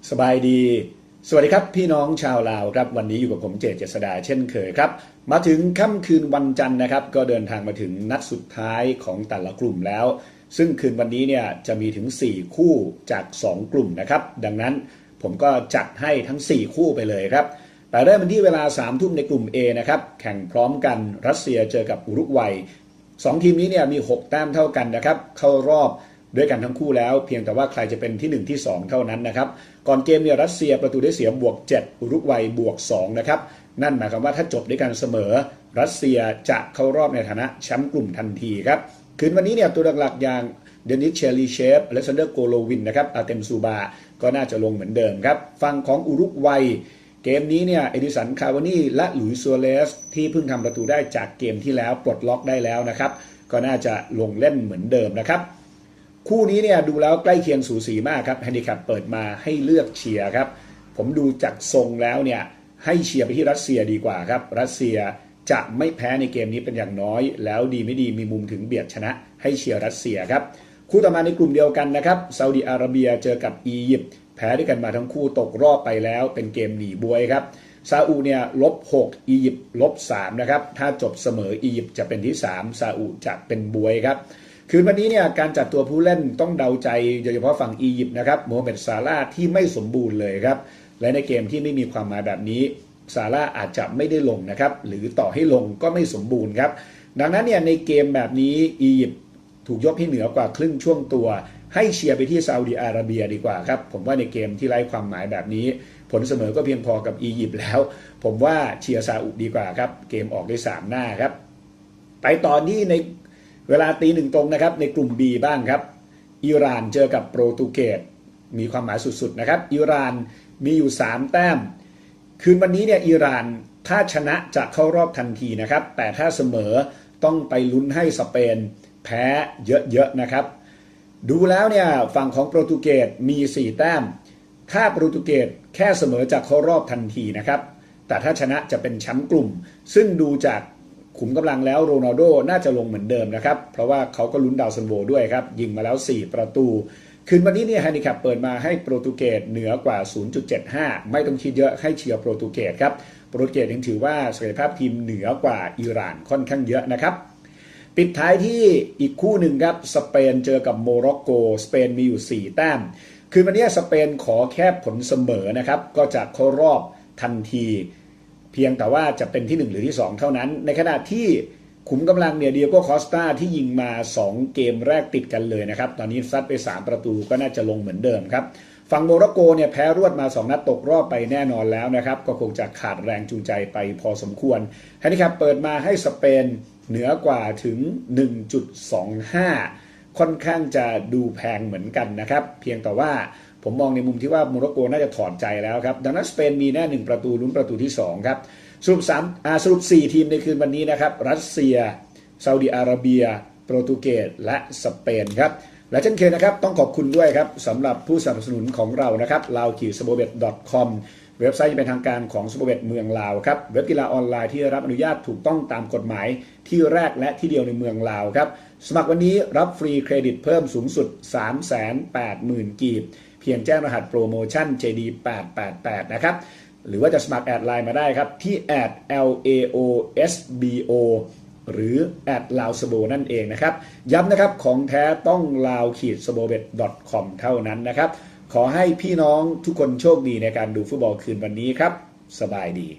ສະບາຍດີ ສະຫວັດດີຄັບ ພີ່ນ້ອງຊາວລາວຄັບ ວັນນີ້ຢູ່ກັບຜົມ ເຈດ ເຈສດາ ເຊັ່ນເຄີຍຄັບ. ມາເຖິງຄ່ຳຄືນວັນຈັນນະຄັບ ກໍເດີນທາງມາເຖິງນັດສຸດທ້າຍຂອງແຕ່ລະກຸ່ມແລ້ວ ຊຶ່ງຄືນວັນນີ້ເນ່ຍຈະມີເຖິງສີ່ຄູ່ຈາກສອງກຸ່ມນະຄັບ. ດັ່ງນັ້ນ ຜົມກໍຈັດໃຫ້ທັງສີ່ຄູ່ໄປເລີຍຄັບ. ໄປເລີ່ມກັນທີ່ເວລາສາມທຸ່ມໃນກຸ່ມ A ນະຄັບ ແຂ່ງພ້ອມກັນ ຣັດເຊຍເຈີກັບອຸຣຸກໄວ. ສອງທີມນີ້ເນ່ຍມີຫົກແຕ້ມເທົ່າກັນນະຄັບ ເຂົ້າຮອບດ້ວຍກັນທັງຄູ່ແລ້ວ ພຽງແຕ່ວ່າໃຄຈະເປັນທີໜຶ່ງ ທີສອງເທົ່ານັ້ນນະຄັບ. ກ່ອນເກມເນ່ຍຣັດເຊຍປະຕູໄດ້ເສຍບວກເຈັດ ອຸຣຸກໄວບວກສອງນະຄັບ. ນັ້ນໝາຍຄວາມວ່າຖ້າຈົບດ້ວຍກັນສະເໝີ ຣັດເຊຍຈະເຂົ້າຮອບໃນຖານະແຊ້ມກຸ່ມທັນທີຄັບ. ຄືນວັນນີ້ເນ່ຍຕົວຫຼັກໆຢ່າງ ເດນິສ ເຊລີເຊຟ ອາເລັກຊານເດີ ໂກໂລວິນນະຄັບ ອາເຕັມ ຊູບາ ກໍໜ້າຈະລົງເໝືອນເດີມຄັບ. ຝັ່ງຂອງອຸຣຸກໄວ ເກມນີ້ເນ່ຍ ເອດິນສັນ ຄາວານີ ແລະ ລຸຍສ໌ ຊູເຣສ ທີ່ເພິ່ງທຳປະຕູໄດ້ຈາກເກມທີ່ແລ້ວ ປົດລັອກໄດ້ແລ້ວນະຄັບ ກໍໜ້າຈະລົງເຫຼັ້ນເໝືອນເດີມນະຄັບ. ຄູ່ນີ້ເນ່ຍດູແລ້ວໃກ້ຄຽງສູສີມາກຄັບ ແຮນດີແຄັບເປີດມາໃຫ້ເລືອກເຊຍຄັບ. ຜົມດູຈາກຊົງແລ້ວເນ່ຍ ໃຫ້ເຊຍໄປທີ່ຣັດເຊຍດີກວ່າຄັບ. ຣັດເຊຍຈະໄມ່ແພ້ໃນເກມນີ້ເປັນຢ່າງນ້ອຍ ແລ້ວດີໄມ່ດີມີມຸມເຖິງບຽດຊະນະ ໃຫ້ເຊຍຣັດເຊຍຄັບ. ຄູ່ຕໍ່ມາໃນກຸ່ມດຽວກັນນະຄັບ ຊາອຸດີອາຣາເບຍເຈີກັບອີຢິບ ແພ້ດ້ວຍກັນມາທັງຄູ່ ຕົກຮອບໄປແລ້ວ ເປັນເກມໜີບວຍຄັບ. ຊາອຸເນ່ຍລົບຫົກ ອີຢິບລົບສາມນະຄັບ. ຖ້າຈົບສະເໝີ ອີຢິບຈະເປັນທີສາມ ຊາອຸຈະເປັນບວຍຄັບ. ຄືນວັນນີ້ເນ່ຍການຈັດຕົວຜູ້ເຫຼັ້ນຕ້ອງເດົາໃຈ ໂດຍສະເພາະຝັ່ງອີຢິບນະຄັບ ໂມຮາເມັດ ຊາລາ ທີ່ໄມ່ສົມບູນເລີຍຄັບ ແລະ ໃນເກມທີ່ໄມ່ມີຄວາມໝາຍແບບນີ້ ຊາລາອາດຈະໄມ່ໄດ້ລົງນະຄັບ ຫຼືຕໍ່ໃຫ້ລົງກໍໄມ່ສົມບູນຄັບ. ດັ່ງນັ້ນເນ່ຍໃນເກມແບບນີ້ ອີຢິບ ຖືກຍົກໃຫ້ເໜືອກວ່າຄຶ່ງຊ່ວງຕົວ ໃຫ້ເຊຍໄປທີ່ຊາອຸດີອາຣາເບຍດີກວ່າຄັບ. ຜົມວ່າໃນເກມທີ່ໄຮ້ຄວາມໝາຍແບບນີ້ ຜົນສະເໝີກໍພຽງພໍກັບອີຢິບແລ້ວ ຜົມວ່າເຊຍຊາອຸດີກວ່າຄັບ. ເກມອອກໄດ້ສາມໜ້າຄັບ. ໄປຕໍ່ທີ່ໃນເວລາຕີໜຶ່ງຕົງນະຄັບ ໃນກຸ່ມ B ບ້າງຄັບ ອີຣານເຈີກັບໂປຣຕຸເກດ ມີຄວາມໝາຍສຸດໆນະຄັບ. ອີຣານມີຢູ່ສາມແຕ້ມ. ຄືນວັນນີ້ເນ່ຍ ອີຣານຖ້າຊະນະຈະເຂົ້າຮອບທັນທີນະຄັບ ແຕ່ຖ້າສະເໝີ ຕ້ອງໄປລຸ້ນໃຫ້ສະເປນແພ້ເຍີະໆນະຄັບ. ດູແລ້ວເນ່ຍຝັ່ງຂອງໂປຣຕຸເກດມີສີ່ແຕ້ມ. ຖ້າໂປຣຕຸເກດແຄ່ສະເໝີຈະເຂົ້າຮອບທັນທີນະຄັບ ແຕ່ຖ້າຊະນະຈະເປັນແຊ້ມກຸ່ມ ຊຶ່ງດູຈາກຂຸມກຳລັງແລ້ວ ໂຣນັລໂດໜ້າຈະລົງເໝືອນເດີມນະຄັບ ເພາະວ່າເຂົາກໍລຸ້ນດາວຊັນໂວດ້ວຍຄັບ ຍິງມາແລ້ວສີ່ປະຕູ. ຄືນວັນນີ້ເນ່ຍ ແຮນດີແຄັບເປີດມາໃຫ້ໂປຣຕຸເກດເໜືອກວ່າສູນຈຸດເຈັດຫ້າ ໄມ່ຕ້ອງຄິດເຍີະ ໃຫ້ເຊຍໂປຣຕຸເກດຄັບ. ໂປຣຕຸເກດຍັງຖືວ່າສັກກະຍະພາບທີມເໜືອກວ່າອີຣານຄ່ອນຂ້າງເຍີະນະຄັບ. ປິດທ້າຍທີ່ອີກຄູ່ໜຶ່ງຄັບ ສະເປນເຈີກັບໂມຣັອກໂກ ສະເປນມີຢູ່ສີ່ແຕ້ມ. ຄືນວັນນີ້ສະເປນຂໍແຄ່ຜົນສະເໝີນະຄັບ ກໍຈະເຂົ້າຮອບທັນທີ ພຽງແຕ່ວ່າຈະເປັນທີໜຶ່ງ ຫຼືທີສອງເທົ່ານັ້ນ ໃນຂະນະທີ່ຂຸມກຳລັງເນ່ຍ ດີໂອໂກ ຄອສຕາ ທີ່ຍິງມາສອງເກມແລກຕິດກັນເລີຍນະຄັບ ຕອນນີ້ຊັດໄປສາມປະຕູ ກໍໜ້າຈະລົງເໝືອນເດີມຄັບ. ຝັ່ງໂມຣັອກໂກເນ່ຍແພ້ລວດມາສອງນັດ ຕົກຮອບໄປແນ່ນອນແລ້ວນະຄັບ ກໍຄົງຈະຂາດແຮງຈູງໃຈໄປພໍສົມຄວນ. ແຮນດີແຄັບເປີດມາໃຫ້ສະເປນເໜືອກວ່າເຖິງໜຶ່ງຈຸດສອງຫ້າ ຄ່ອນຂ້າງຈະດູແພງເໝືອນກັນນະຄັບ ພຽງແຕ່ວ່າ ຜົມມອງໃນມຸມທີ່ວ່າໂມໂຣໂກໜ້າຈະຖອດໃຈແລ້ວຄັບ. ດັ່ງນັ້ນສະເປນມີແນ່ໜຶ່ງປະຕູ ລຸ້ນປະຕູທີສອງຄັບ. ສະຫຼຸບສາມ ອາ ສະຫຼຸບສີ່ທີມໃນຄືນວັນນີ້ນະຄັບ ຣັດເຊຍ ຊາອຸດີອາຣາເບຍ ໂປຣຕຸເກດ ແລະ ສະເປນຄັບ. ແລະເຊັ່ນເຄີຍນະຄັບ ຕ້ອງຂອບຄຸນດ້ວຍຄັບ ສຳລັບຜູ້ສະໜັບສະໜູນຂອງເຮົານະຄັບ ลาวขีดสโบเว็ต .com ເວັບໄຊທີ່ເປັນທາງການຂອງ Sbowet ເມືອງລາວຄັບ ເວັບກິລາອອນລາຍທີ່ໄດ້ຮັບອະນຸຍາດຖືກຕ້ອງຕາມກົດໝາຍ ທີ່ແລກ ແລະ ທີ່ດຽວໃນເມືອງລາວຄັບ. ສະໝັກວັນນີ້ຮັບຟຣີເຄຣດິດເພີ່ມສູງສຸດສາມແສນແປດໝື່ນກີບ ພຽງແຈ້ງລະຫັດໂປຣໂມຊັນ ເຈດີ ແປດແປດແປດ ນະຄັບ ຫຼືວ່າຈະສະໝັກແອດໄລນ໌ມາໄດ້ຄັບ ທີ່ ແອັດ ແອລ ເອ ໂອ ເອສ ບີ ໂອ ຫຼື ແອັດ ລາວສະໂບ ນັ້ນເອງນະຄັບ. ຢ້ຳນະຄັບ ຂອງແທ້ຕ້ອງ ลาวขีดสโบเว็ต .com ເທົ່ານັ້ນນະຄັບ. ຂໍໃຫ້ພີ່ນ້ອງທຸກຄົນໂຊກດີໃນການດູຟຸດບອລຄືນວັນນີ້ຄັບ. ສະບາຍດີ.